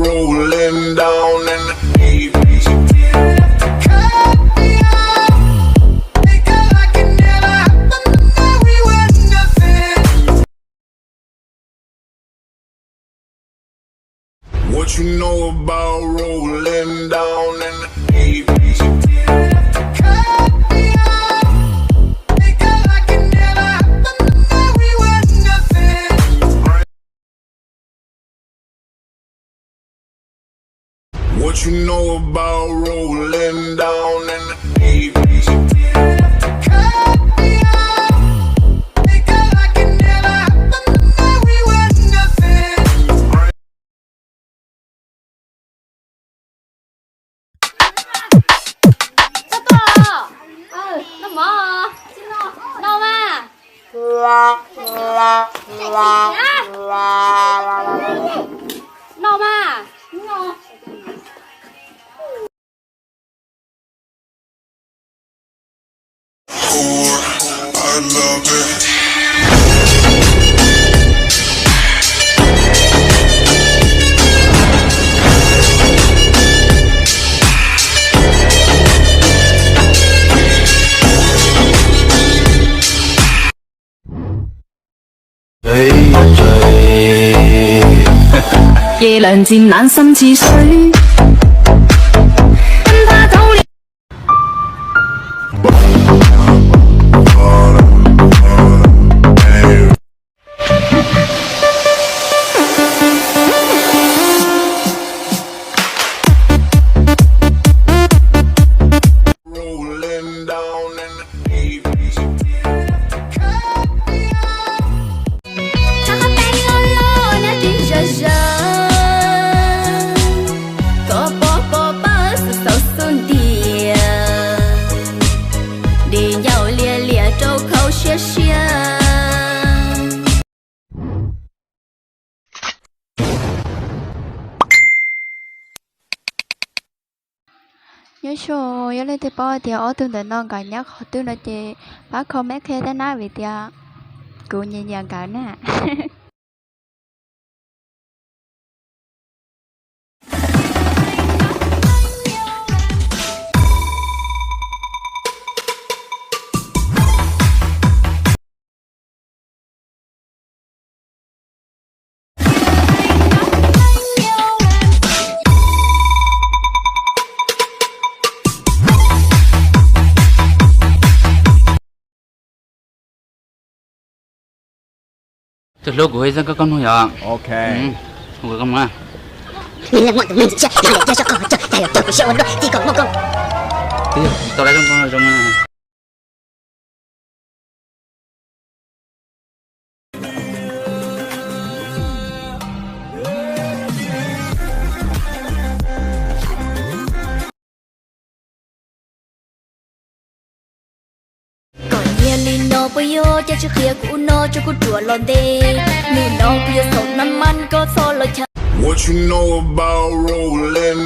rolling down in the deep. She didn't have to cut me off. Think I like it never happened, that we were nothing. What you know about rolling down in the deep? She didn't have to cut me off. Think I like it never happened, that we were nothing. What you know about rolling down in the deep? She didn't have to cut me off. Think I like it never happened, that we were nothing. Sab toj, noj mov, noj mas. Noj mas. Ces lawv ntxim nas xab tsis sawv. Rab qab teeb loj loj nyob tsis zom zaws, koj pom pom pawg xwb xaus xub ntiag, di ncauj liab liab rau khau siab siab. Nyob zoo, yog leej twg paub tias ob tug ntawm no nkawd nyob qhov twg no ces pab comment qhia thiab na, vim tias kuv nyiam nyiam nkawd na. Tus hlub kuv ib txoj koj koj mloog yom. Ok. Hu koj mloog. Nws leej muaj tus neeg tsis siab, nws lem cia sab qhov cog, cas yuav cog kuv siab ua luaj, txij koj muaj koj. Twb yog tau lawv zoo zoo. Koj nyiam li no puas yog, cas tsis qhia kuv no rau kuv ruam los ntev. Nim no kuv yuav xaus nab mas koj txhob los chaw. What you know about rolling